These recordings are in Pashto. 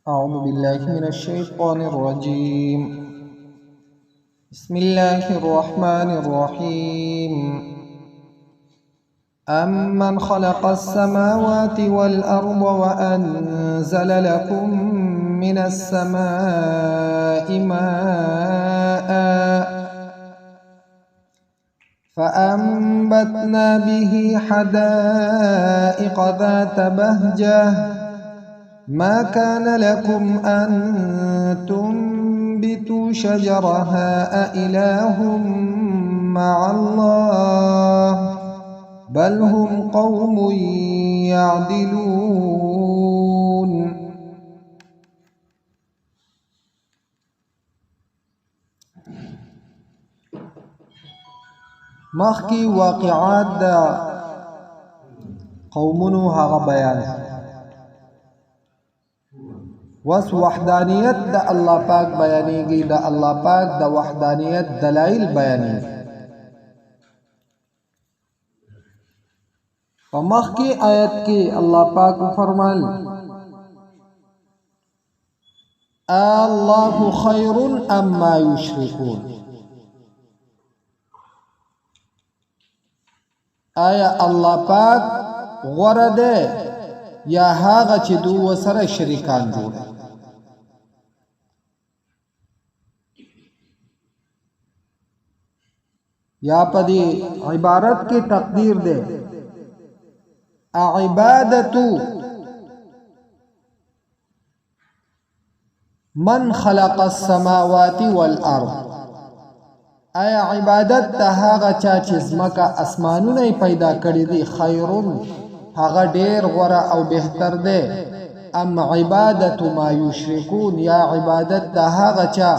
أعوذ بالله من الشيطان الرجيم. بسم الله الرحمن الرحيم. أمن خلق السماوات والأرض وأنزل لكم من السماء ماء فأنبتنا به حدائق ذات بهجة ما كان لكم أن تنبتوا شجرها أإله مع الله بل هم قوم يعدلون. مخکې واقعات د قومونو هغه بیان وس وحدانیت د الله پاک بیانېږي، د الله پاک د وحدانیت دلایل بیانېږي. په مخکې آیت کې الله پاک فرمایل الله خیر اما یشرکون. آیا الله پاک غوره دی یا هغه چې دوی سره شریکان جوړوي؟ یا په دې عبارت کې تقدیر دی عبادت من خلق السماوات والارض. آیا عبادت د هغه چا چې ځمکه اسمانونه یې پیدا کړي دي خیرون، هغه ډیر غوره او بهتر دی، ام عبادت ما یشرکون، یا عبادت د هغه چا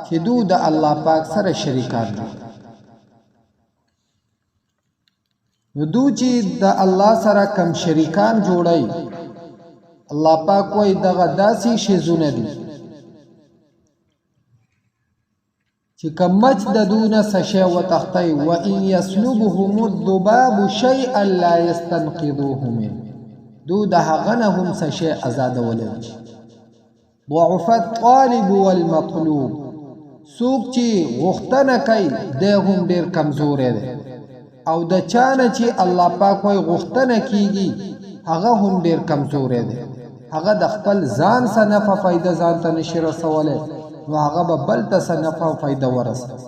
چې دوی د الله پاک سره شریکان دي؟ نو دوی چې د الله سره کم شریکان جوړوي، الله پاک وایي دغه داسې شیزونه دي چې که مچ د دوی نه څه شی وتښتوي، وان یسلبهم الذباب شیئا لا یستنقذوه منه، دوی د هغه نه هم څه شی ازادولی شي. ضعف الطالب والمطلوب، څوک چې غوښتنه کوي دی هم ډېر کمزوری دی، او د چا نه چې الله پاک وایي غوښتنه کیږي هغه هم ډېر کمزوری دی، هغه د خپل ځان څه نفع فایده ځان ته نشي رسولی، نو هغه به بل ته څه نفع او فایده ورسوي.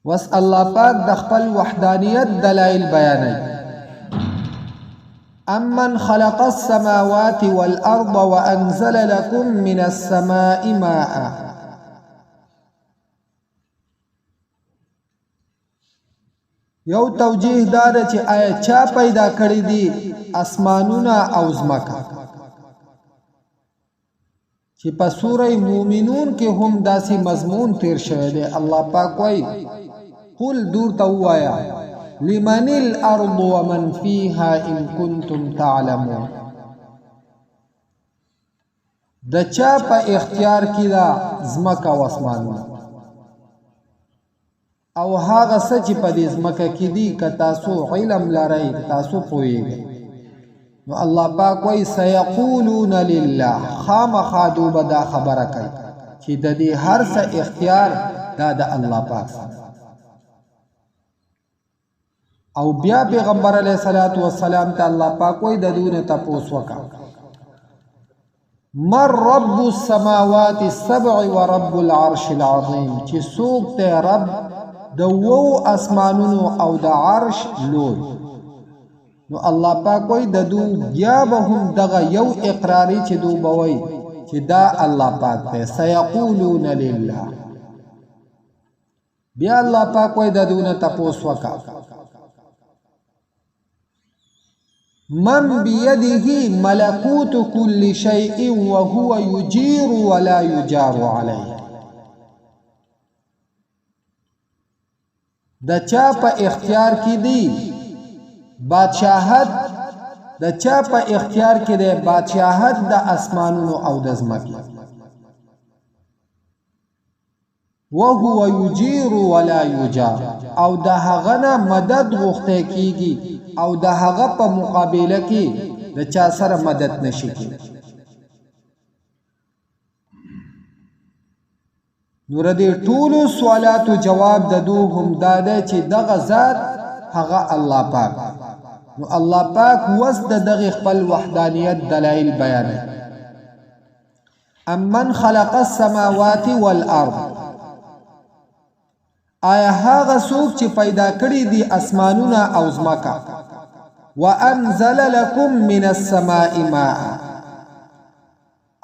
وس الله پاک د خپل وحدانیت دلایل بیانوي. امن خلق السماوات والارض وانزل لكم من السماء ماء. یو توجیه دا ده چې آیا چا پیدا کړي دي اسمانونه او ځمکه، چې په سوره مومنون کې هم داسې مضمون تیر شوی دی. الله پاک وایي قل دور ته ووایه لمن الارض ومن فیها ان کنتم تعلمون. د چا په اختیار کې ده ځمکه او اسمانونه او هغه څه چې په دې ځمکه کې دي، که تاسو علم لرئ، تاسو پوهېږئ. نو الله پاک وایي سیقولون لله، خامخا دوی به دا خبره کوي چې د دې هر څه اختیار دا د الله پاک سره. او بیا پیغمبر علیه الصلاة والسلام ته الله پاک وایي د دوی نه تپوس وکړه من رب السماوات السبع ورب العرش العظیم، چې څوک دی رب د وو اسمانونو او د عرش لوی. نو الله پاک وایي د دوی بیا به هم دغه یو اقراري چې دوی به وایي چې دا الله پاک دی، سیقولون لله. بیا الله پاک وایي د دوی نه تپوس وکړه من بيده ملكوت كل شيء وهو يجير ولا يجار عليه. د چا په اختیار کې دی بادشاهت، د چا په اختیار کې دی بادشاهت د اسمانونو او د ځمکې. وهو یجیر ولا یجار، او د هغه نه مدد غوښتی کیږي او د هغه په مقابله کې د چا سره مدد نشي کېدی. نو د دې ټولو سوالاتو جواب د دو هم دا دی چې دغه ذات هغه الله پاک. نو الله پاک وس د دغه خپل وحدانیت دلایل بیانوي. امن خلق السماوات والارض، آیا هغه څوک چې پیدا کړي دي اسمانونه او ځمکه، وانزل لكم من السماء ماء،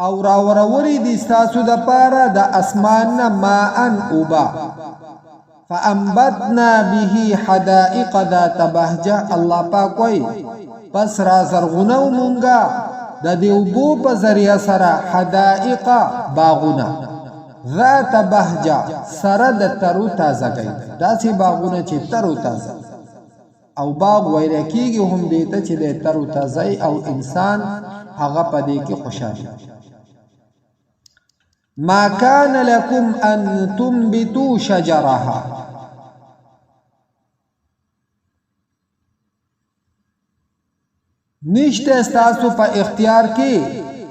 او راورولي دي ستاسو دپاره د اسمان نه ماء اوبه، فانبتنا به حدائق ذات بهجه. الله پاک وایي پس را زرغونو مونږه د دې اوبو په ذریعه سره حدائق باغونه ذات بهجه سره د ترو تازګۍ، داسې باغونه چې ترو تازه، او باغ ویل کېږي هم دې ته چې د ترو تازه او انسان هغه په دې کې خوشحالي. ما كان لكم أن تنبتوا شجرها، نشته ستاسو په اختیار کې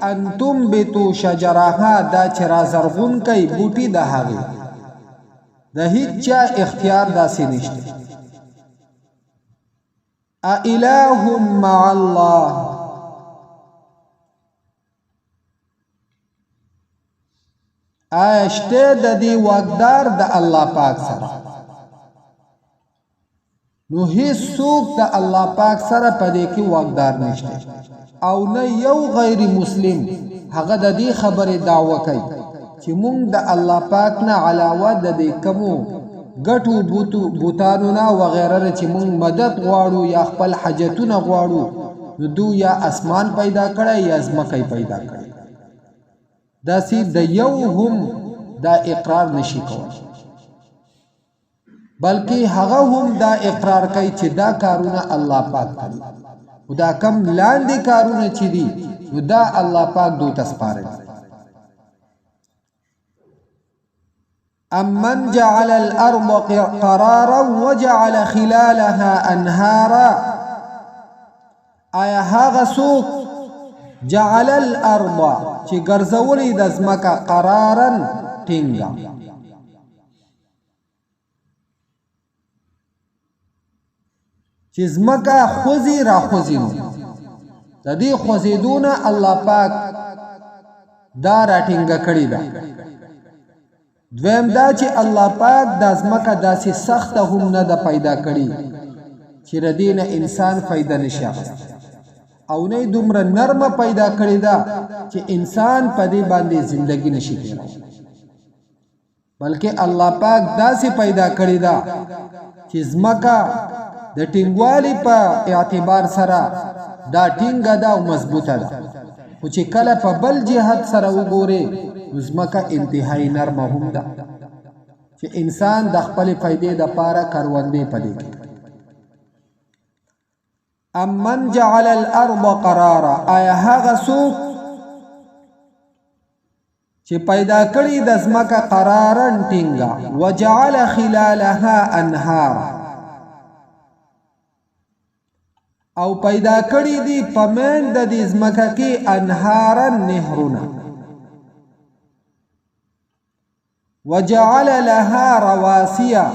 ان تنبتوا شجرها، دا چې را زرغون کوي بوټي د هغې، د هیچا اختیار داسې نشته. أإله مع الله، آیا شته د دې واکدار د الله پاک سره؟ نو هیڅ څوک د الله پاک سره په دې کې واکدار نشته، او نه یو غیر مسلم هغه د دې خبرې دعوه کوي چې مونږ د الله پاک نه علاوه د دې کمو ګټو بوتانو نه وغیره نه چې مونږ مدد غواړو یا خپل حاجتونه غواړو، نو دو یا اسمان پیدا کړی یا ځمکه یې پیدا کړی، داسې د یو هم دا اقرار نشي کولی، بلکې هغه هم دا اقرار کوي چې دا کارونه الله پاک کړي، خو دا کم لاندې کارونه چې دي نو دا الله پاک دوی ته سپارلي. امن جعل الارض قرارا وجعل خلالها انهارا، آیا هغه څوک جعل الارض چې ګرځولې د ځمکه قرارا ټینګه، چې ځمکه خوځي را خوځي، نو د دې خوځېدو نه الله پاک دا راټینګه کړې ده. دویم دا چې الله پاک دا ځمکه داسې سخته هم نه ده پیدا کړې چې د دې نه انسان فایده نشي اخیستی، او نه یې دومره نرمه پیدا کړې ده چې انسان په دې باندې زندګي نشي تېرولی، بلکې الله پاک داسې پیدا کړې ده چې ځمکه د ټینګوالي په اعتبار سره دا ټینګه ده او مضبوطه ده، خو چې کله په بل جهت سره وګورې نو ځمکه انتهایی نرمه هم ده چې انسان د خپلې فایدې دپاره کروندې په دې کې. امن جعل الارض قرارا، آیا هغه څوک چې پیدا کړي د ځمکه قرارا ټینګه، وجعل خلالها انهارا، او پیدا کړي دي په منځ د دې ځمکه کې انهارا نهرونه، وجعل لها رواسیا،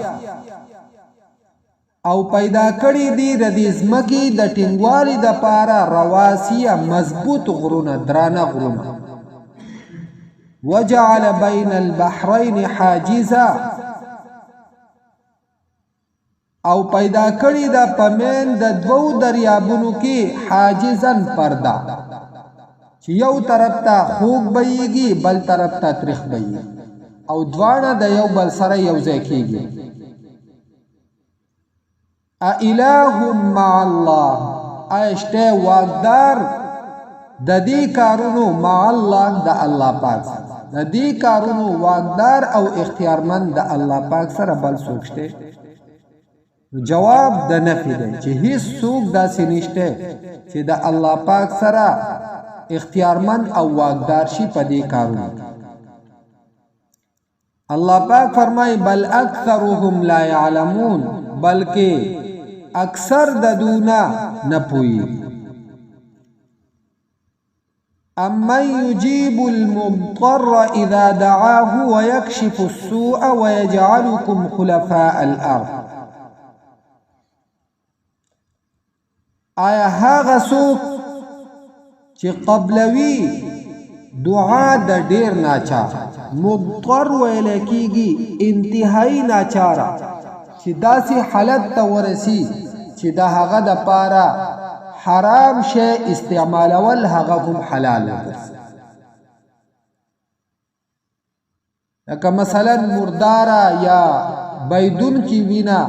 او پیدا کړي دي د دې ځمکې د ټینګوالي دپاره رواسیه مضبوط غرونه، درانه غرونه، وجعل بین البحرین حاجزا، او پیدا کړي ده په مین د دوو دریابونو کې حاجزا پرده، چې یو طرف ته خوږ بهیږي بل طرف ته تریخ بهیږي، او دواړه د یو بل سره یو ځای کیږي. أإله مع الله، آیا شته واکدار د دې کارونو مع الله د الله پاک سره، د دې کارونو واکدار او اختیارمند د الله پاک سره بل څوک شته؟ جواب د نفي دی چې هیڅ څوک داسې نشته چې د الله پاک سره اختیارمند او واکدار شي په دې کارونو کې. الله پاک فرمای بل اکثرهم لا يعلمون، بلکې اکثر د دونا نه پوهیږي. امن يجيب المضطر اذا دعاه ويكشف السوء ويجعلكم خلفاء الارض. آیا هغه څوک چې قبلوي دعا د ډیر ناچار، مضطر ویل کیږي انتهایی ناچاره، چې داسې حالت ته ورسی چې د هغه د پاره حرام شی استعمالول هغه هم حلال وګرځي. لکه مثلا مرداره یا بيدون کی وینا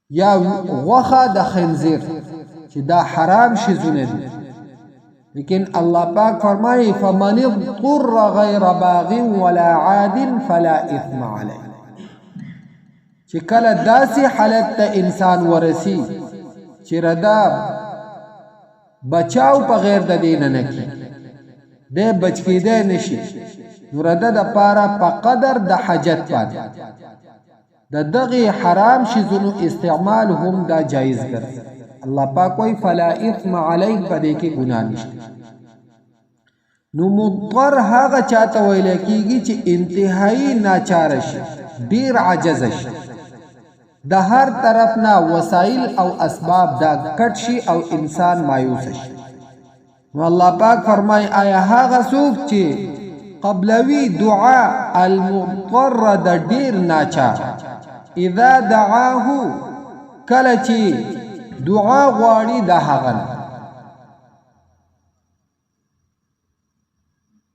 یا غوخه د خنزیر چې دا حرام شیزونه دي، لیکن الله پاک فرمایي فمن اضطر غیر باغ ولا عاد فلا اثم علیه. چې کله داسې حالت ته انسان ورسی چې ردا بچاو په غیر د دین نه کی، دی بچ کېدی نشي، نو رده د پاره په قدر د حاجت باندې د دغه حرام شیزونو استعمال هم دا جایز ګرځي. الله پاک وایي فلا اثم علیه، په دې کې ګناه نشته. نو مضطر هغه چاته ویل کیږي چې انتهایی ناچار شي، ډیر عاجز شي، د هر طرف نه وسایل او اسباب دا کټ شي او انسان مایوس شي. نو الله پاک فرمای آیا هغه څوک چې قبلوي دعا المضطر د ډیر ناچار، اذا دعاه کله چې دعا غواړي د هغه نه،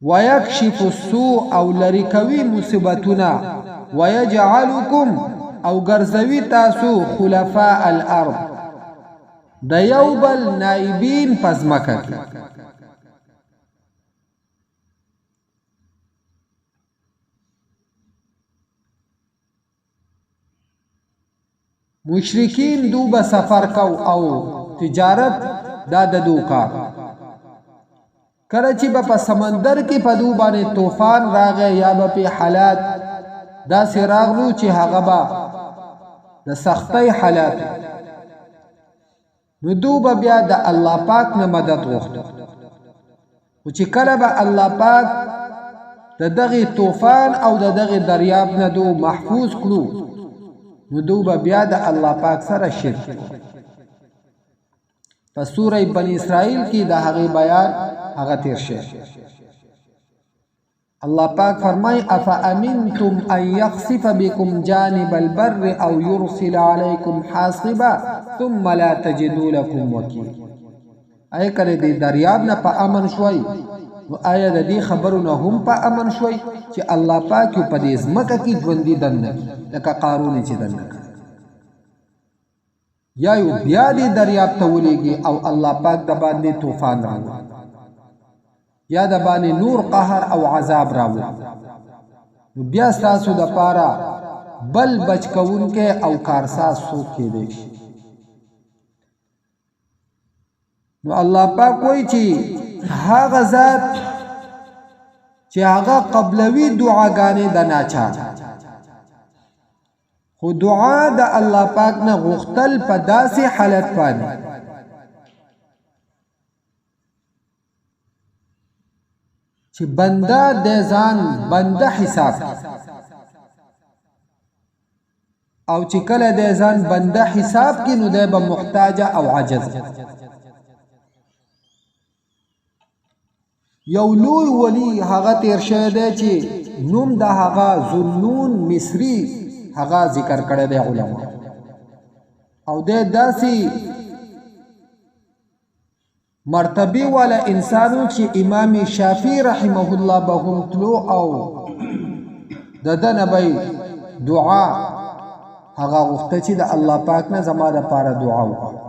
ويکشف السوء او لری کوي مصیبتونه، ويجعلکم او ګرځوي تاسو خلفاء الارض د یو بل نائبین په ځمکه کې. مشرکین دو به سفر کو او تجارت دا د دو کار. کله چې به په سمندر کې په دو باندې طوفان راغی یا به په حالات داسې راغلو چې هغه به د سختۍ حالات، نو دو به بیا د الله پاک نه مدد غوښته. خو چې کله به الله پاک د دغه طوفان او د دغه دریاب نه دو محفوظ کړو، نو دو به بیا د الله پاک سره شرک. په سوره بنی اسرائیل کې د هغې بیان هغه تیر شوی. الله پاک فرمای افامنتم ان يخسف بكم جانب البر او يرسل عليكم حاصبا ثم لا تجدوا لكم وكيلا. آیا کله دې دریاب نه په امن شوي، نو آیا د دې خبرو نه هم په امن شوي چې الله پاک یو په دې ځمکه کې ژوندي دننه کړي لکه قارون چې دننه کړ، یا یو بیا دې دریاب ته ولېږي او الله پاک د باندې طوفان راوړي یا د باندې نور قهر او عذاب راوړي، نو بیا ستاسو د پاره بل بچ کوونکی او کارساز څوک کېدی شي؟ نو الله پاک وایي چې هغه ذات چې هغه قبلوي دعاګانې د ناچار، خو دعا د الله پاک نه غوښتل په داسې حالت باندې چې بنده د ځان بنده حساب او چې کله د ځان بنده حساب کې، نو دی به محتاج او عاجز. یو لوی ولی هغه تیر شوی دی چې نوم د هغه ذوالنون مصری هغه ذکر کړی دی علما، او دی داسې مرتبه والا انسانو چې امام شافعي رحمه الله به هم تلو او د ده نه به دعا هغه غوښته چې د الله پاک نه زما دپاره دعا وکړه.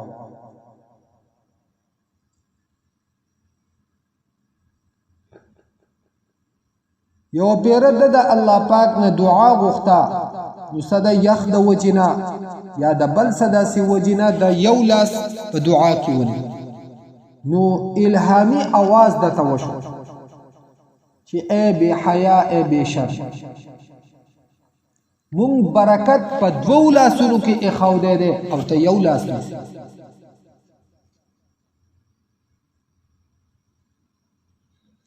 یو پیره د الله پاک نه دعا غوښته، نو څه د یخ د وجې نه یا د بل څه داسې وجې نه د یو لاس په دعا کې ونیو، نو الهامي اواز ده ته وشو چې ای بې حیا، ای بې شرم، مونږ برکت په دوو لاسونو کې ایښودی دی او ته یو لاس نیسې.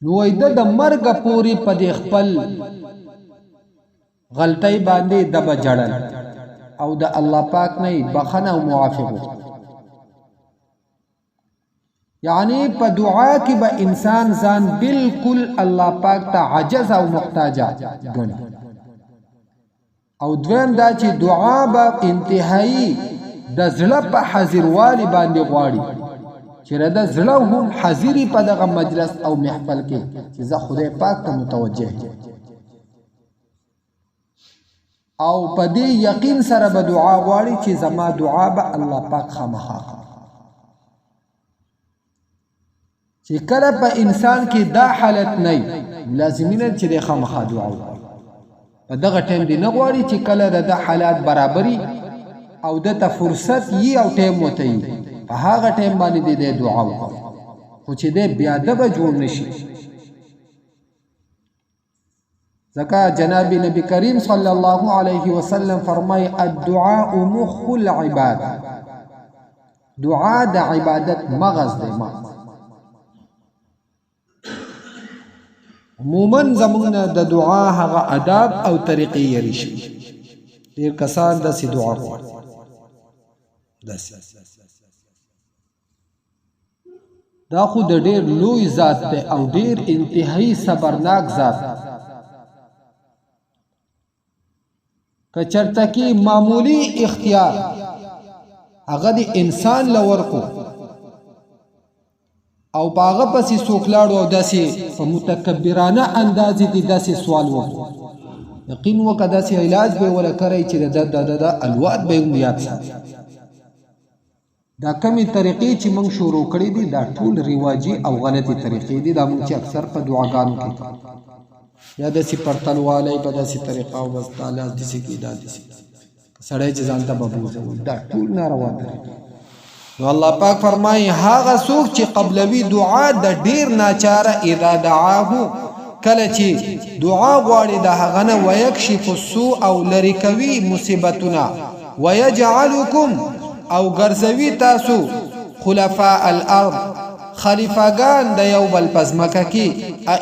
نو وای د مرګ پورې په دې خپل غلطۍ باندې د به جړل او د الله پاک نه بخنه او معافي غوښته. یعنی په دعا کې به انسان ځان بالکل الله پاک ته عجز او محتاج ګڼي. او دویم دا چې دعا به انتهایی د زړه په حاضروالي باندې غواړي، چې د زړه هم حاضري په دغه مجلس او محفل کې چې زه خدای پاک ته متوجه یم، او په دې یقین سره به دعا غواړي چې زما دعا به الله پاک خامخا قبول. چې کله په انسان کې دا حالت نه لازمي نه چې د خامخا دعا وکړي، په دغه ټایم دی نه غواړي چې کله د ده حالات برابري او ده ته فرصت یي او ټایم ورته یي، په هغه ټایم باندې دی دی دعا وکړي، خو چې دی بیا دبه جوړ نشي. ځکه جناب نبی کریم صلی الله علیه وسلم فرمای الدعاء مخ العباد، دعا د عبادت مغز دی. مغز عموما زمونږ د دعا هغه آداب او طریقې یې شي. ډېر کسان داسې دعا غواړي داسې، دا خو د ډېر لوی ذات دی او ډېر انتهایی صبرناک ذات. که چرته کې معمولی اختیار هغه د انسان لور کو او پاغه پسې څوک لاړو او داسې په متکبرانه انداز دې داسې سوال وکړو، یقین وکړه داسې علاج به ولا کړی چې د د د الواد به هم یاد ساتي. دا کومې طریقې چې موږ شروع کړې دي دا ټول رواجي او غلطې طریقې دي. دا موږ چې اکثر په دعاګانو کې کوو، یا داسې پرتلوالی په داسې طریقه او بس دا لاس داسې کې دا داسې سړی چې ځان ته به بوځوي، دا ټول ناروا طریقې. نو الله پاک فرمایي هغه څوک چې قبلوي دعا د ډیر ناچاره اذا دعاه، کله چې دعا غواړي د هغه نه، ویکشف السوء او لرې کوي مصیبتونه، ويجعلكم او ګرځوي تاسو خلفاء الارض خلیفګان د یو بل په ځمکه کې،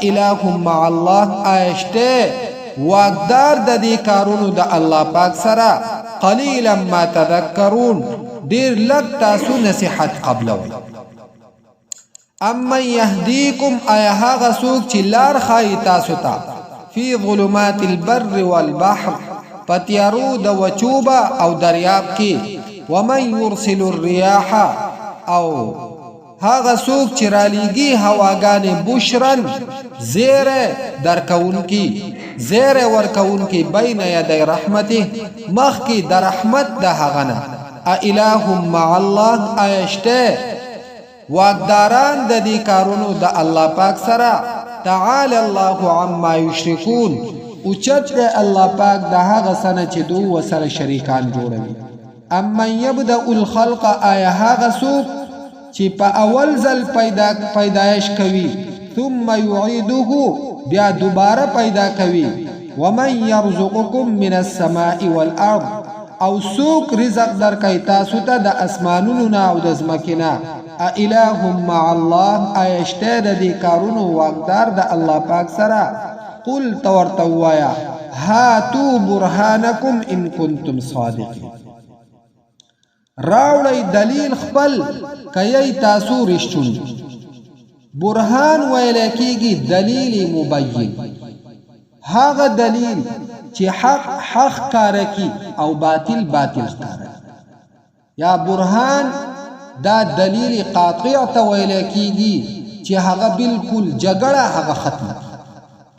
اله مع الله آیشته واکدار د دې کارونو د الله پاک سره، قلیلا ما تذکرون ډیر لږ تاسو نصیحت قبلوئ. امن يهديكم آیا هغه څوک چې لار ښایي تاسو ته فی ظلمات البر والبحر په تیارو د وچوبه او دریاب کې، ومن يرسل الرياح او هغه څوک چې رالیږي هواګانې بشرن زیری درکوونکي زیری ورکوونکي بین یدی رحمته مخکې د رحمت د هغه نه، اله مع الله آیا شته واکداران د دې کارونو د الله پاک سره، تعالی الله عما یشرکون اوچت دی الله پاک د هغه سنه چې دوی وسره شریکان جوړوي. امن یبدأ الخلق آیا هغه څوک چې په اول ځل پیدایش کوي، ثم یعیده بیا دوباره پیدا کوي، ومن یرزقکم من السماء والارض او څوک رزق درکوي تاسو ته د اسمانونو نه او د ځمکې نه، اله مع الله آیا شته د دې کارونو واکدار د الله پاک سره؟ قل ته ورته ووایه هاتو برهانکم ان کنتم صادقین، راوړئ دلیل خپل که یئ تاسو رښتوني. برهان ویل کېږي دلیل مبین، هغه دلیل چې حق حق ښکاره کړي او باطل باطل ښکاره کړي. یا برهان دا دلیل قاطع ته ویل کېږي چې هغه بالکل جګړه هغه ختمه کړي.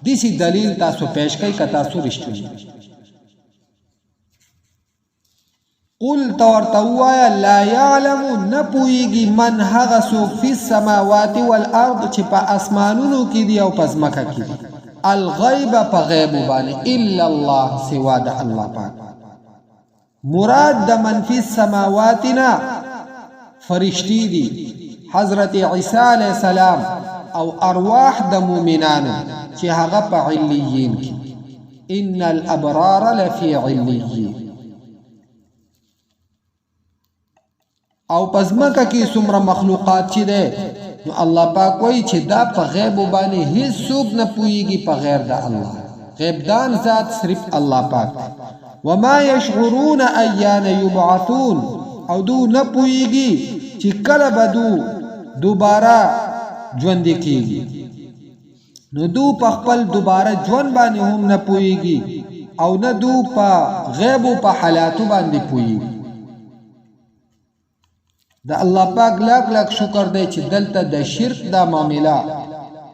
داسې دلیل تاسو پیش کړئ که تاسو رښتوني. قل ته ورته ووایه لا یعلم نه پوهېږي من هغه څوک فی السماوات والارض چې په اسمانونو کې دي او په ځمکه کې دي، الغیب په غیب باندې، الا الله سوا د الله پاک. مراد د من فی السماوات نه فرشتي دي، حضرت عیسی علیه السلام او ارواح د مؤمنانو چې هغه په علیین کې، ان الابرار لفی علیین. او پزمکه کې څومره مخلوقات چې ده نو الله پاک وایي چې دا په غیب باندې هیڅ څوک نه پوهیږي په غیر د الله. غیب دان ذات صرف الله پاک دی. وما یشعرون ایان یبعثون، او دو نه پوهیږي چې کله به دو دوباره ژوندي کیږي. نو دو په خپل دوباره ژوند باندې هم نه پوهیږي او نه دو په غیب او په حالاتو باندې پوهیږي. د الله پاک لاک لاک شکر دی چې دلته د شرک دا معامله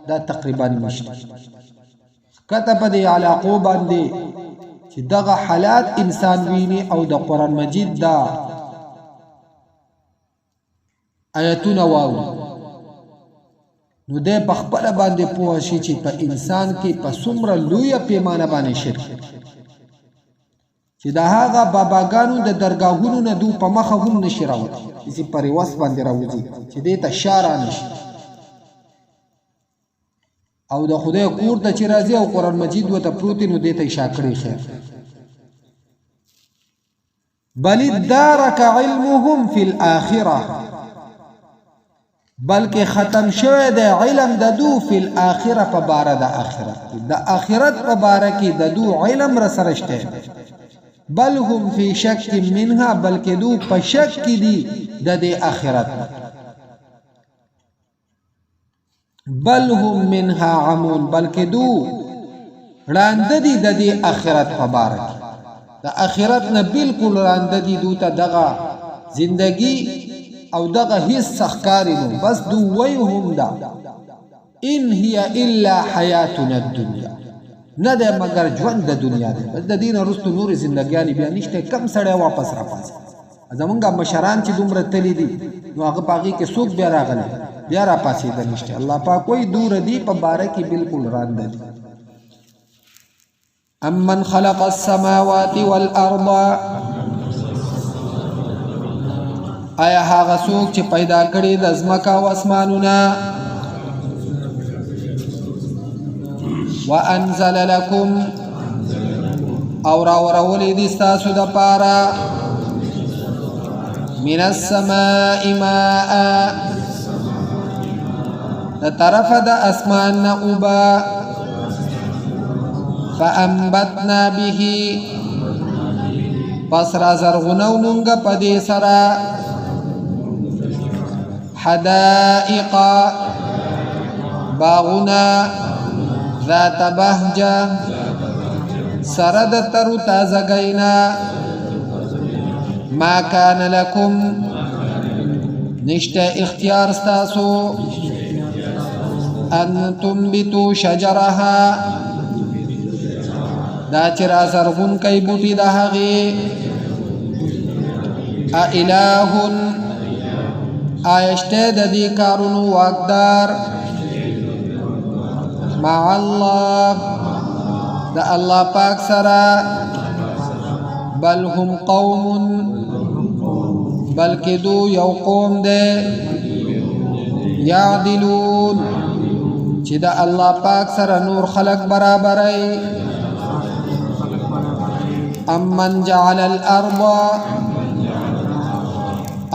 دا تقریبا نشته. ښکته په دې علاقو باندې چې دغه حالات انسان ویني او د قرآن مجید دا آیتونه واوري، نو دی په خپله باندې پوه شي چې په انسان کې په څومره لویه پیمانه باندې شرک، چې د هغه باباګانو د درګاهونو نه دو په مخه هم نشي راوتی، چې په ریوس باندې راوځي چې دې ته شا رانشي، او د خدای کور ته چې راځي او قرآن مجید ورته پروت نو دې ته یې شا کړی خیر. بل ادارک علمهم فی الآخرة، بلکې ختم شوی دی علم د دو فی الآخرة په باره د آخرت کې، د آخرت په باره کې د دو علم را سره شته. بل هم فی شک منها، بلکې دو په شک کې دي د دې آخرت. بل هم منها عمون، بلکې دو ړانده دي د دې آخرت په باره کې، د آخرت نه بالکل ړانده دي. دو ته دغه زندگی او دغه هیڅ ښکاري نو بس دو وایي هم ده ان هي الا حیاتنا الدنیا، نه دی مګر ژوند د دنیا دی. بس د دې نه وروسته نورې زندګیانې بیا نشته. کم سړی واپس راپاڅي. زمونږ مشران چې دومره تللي دي نو هغه په هغې کې څوک بیا راغلی بیا راپاڅېدل نشته. الله پاک وایي دور دي په باره کې بالکل رانده دي. امن خلق السماوات والارض، آیا هغه څوک چې پیدا کړي د ځمکه او اسمانونه، وانزل لکم، او راورولې دي ستاسو دپاره من السماء ماء، د طرفه د اسمان نه اوبه، فانبتنا به، پس را زرغونو مونږ په دې سره، حدائق، باغونه، ذات بهجه، سره د ترو تازګۍ نه. ما کان لکم، نشته اختیار ستاسو، ان تنبتو شجرها، دا چې را زرغون کوي بوټي د هغې. أإله، آیا شته د دې کارونو واکدار مع الله، د الله پاک سره؟ بل هم قوم، بلکې دو یو قوم دی، یعدلون، چې د الله پاک سره نور خلق برابري. امن جعل الارض،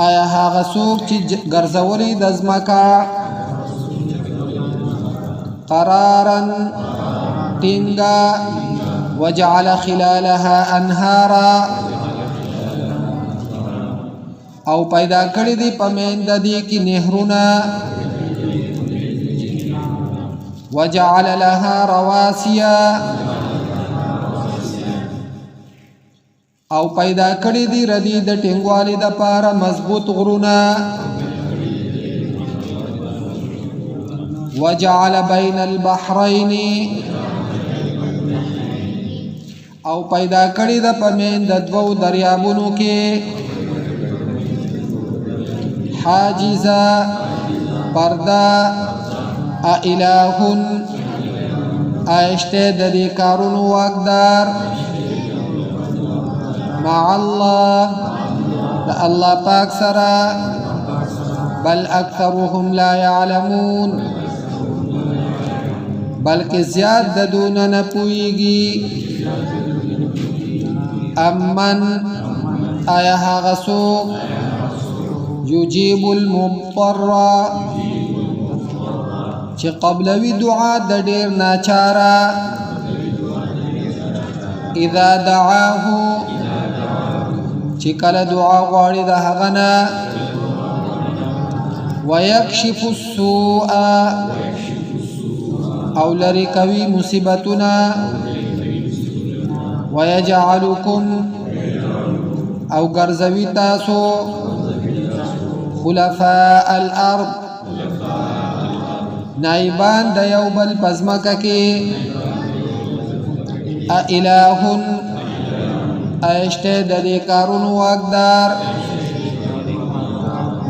آیا هغه څوک چې ګرځولي د ځمکه قرارا ټینګه، وجعل خلالها انهارا، او پیدا کړي دي په منځ د دې کې نهرونه، وجعل لها رواسیا، او پیدا کړي دي ردی د ټینګوالي د پاره مضبوط غرونه، وجعل بین البحرین، او پیدا کړي د په منځ د دوو دریابونو کې حاجزا، پرده. أإله، آیا شته د دې کارونو واکدار مع الله، د الله پاک سره؟ بل اکثرهم لا يعلمون، بلکې زیات د دونه نه پوهیږي. امن، آیا هغه څوک یجیب المضطر، چې قبلوي دعا د ډیر ناچاره. اذا دعاه چې کله دعا غواړي د هغه نه. ويكشف السوء او لرې کوي مصیبتونه. ويجعلكم او ګرځوي تاسو خلفاء الارض نائبان د یو بل په ځمکه کې. أإله آیا شته د دې کارونو واکدار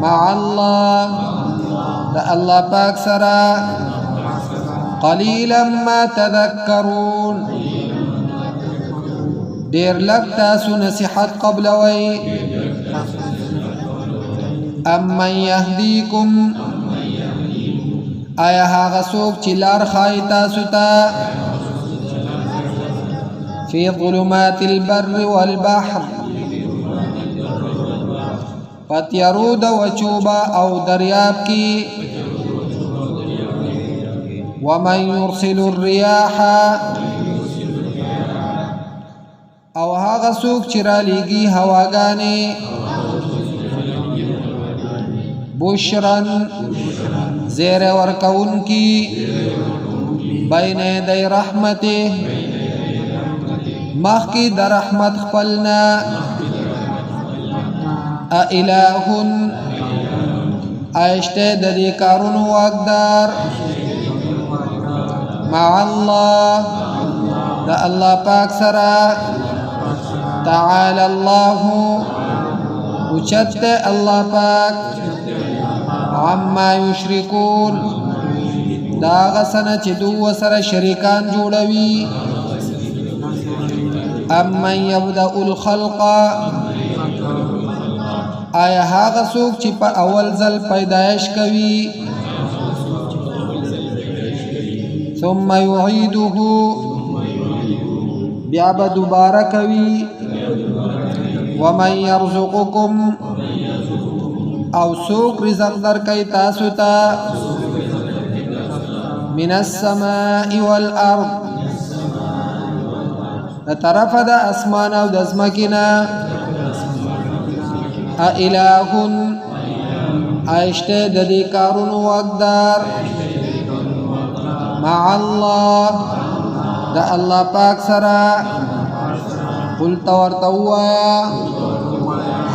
مع الله د الله پاک سره. قلیلا ما تذکرون ډیر لږ تاسو نصیحت قبلوئ. امن یهدیکم آیا هغه څوک چې لار ښایي تاسو ته فی ظلمات البر والبحر په تیارو د وچوبه او دریاب کې. ومن یرسل الریاح او هغه څوک چې رالیږي هواګانې. بشرا زیری ورکوونکي بین یدی رحمته مخکې د رحمت خپلنا. أإله آیا شته د دې کارونو واکدار مع الله د الله پاک سره. تعالی الله اوچت الله پاک عما یشرکون دا هغه څه نه چې دوی سره شریکان جوړوي. امن یبدأ الخلق آیا هغه څوک چې په اول ځل پیدایش کوي. ثم یعیده بیا به دوباره کوي. ومن یرزقکم او څوک رزق درکوي تاسو ته من السماء والارض د طرفه د اسمان او د ځمکې نه. أإله آیا شته د دې کارونو واکدار مع الله د الله پاک سره. قلت ورته ووایه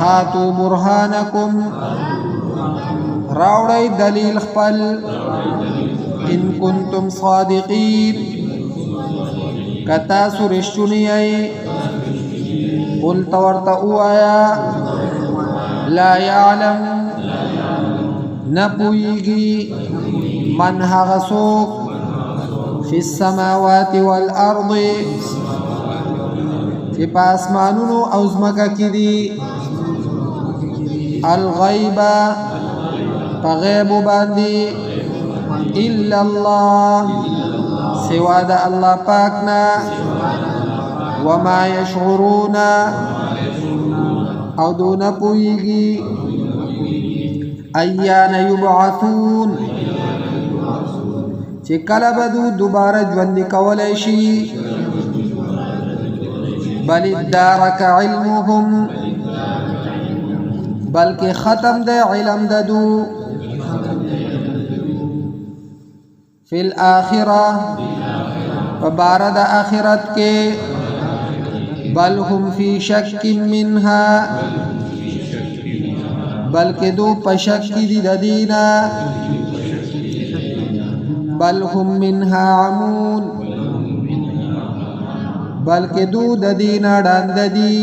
هاتو برهانکم راوړئ دلیل خپل ان کنتم صادقین که تاسو رښتوني یئ. قلت ورته ووایه لا يعلم نه پوهېږي من هغه څوک فی السماوات والارض چې په اسمانونو او ځمکه کې دي. الغیب په غیب باندې الا الله سوا د الله پاک نه. وما یشعرون او دون پوهېږي ایان یبعثون چې کله به دوی دوباره ژوندي کولی شي. بل ادارک علمهم بلکې ختم دی علم د دوی فی الآخرة په باره د آخرت کې. بل هم فی شک منها بلکې دو په شک کې دي د دینه. بل هم منها عمون بلکې دو د دینه ړانده دي.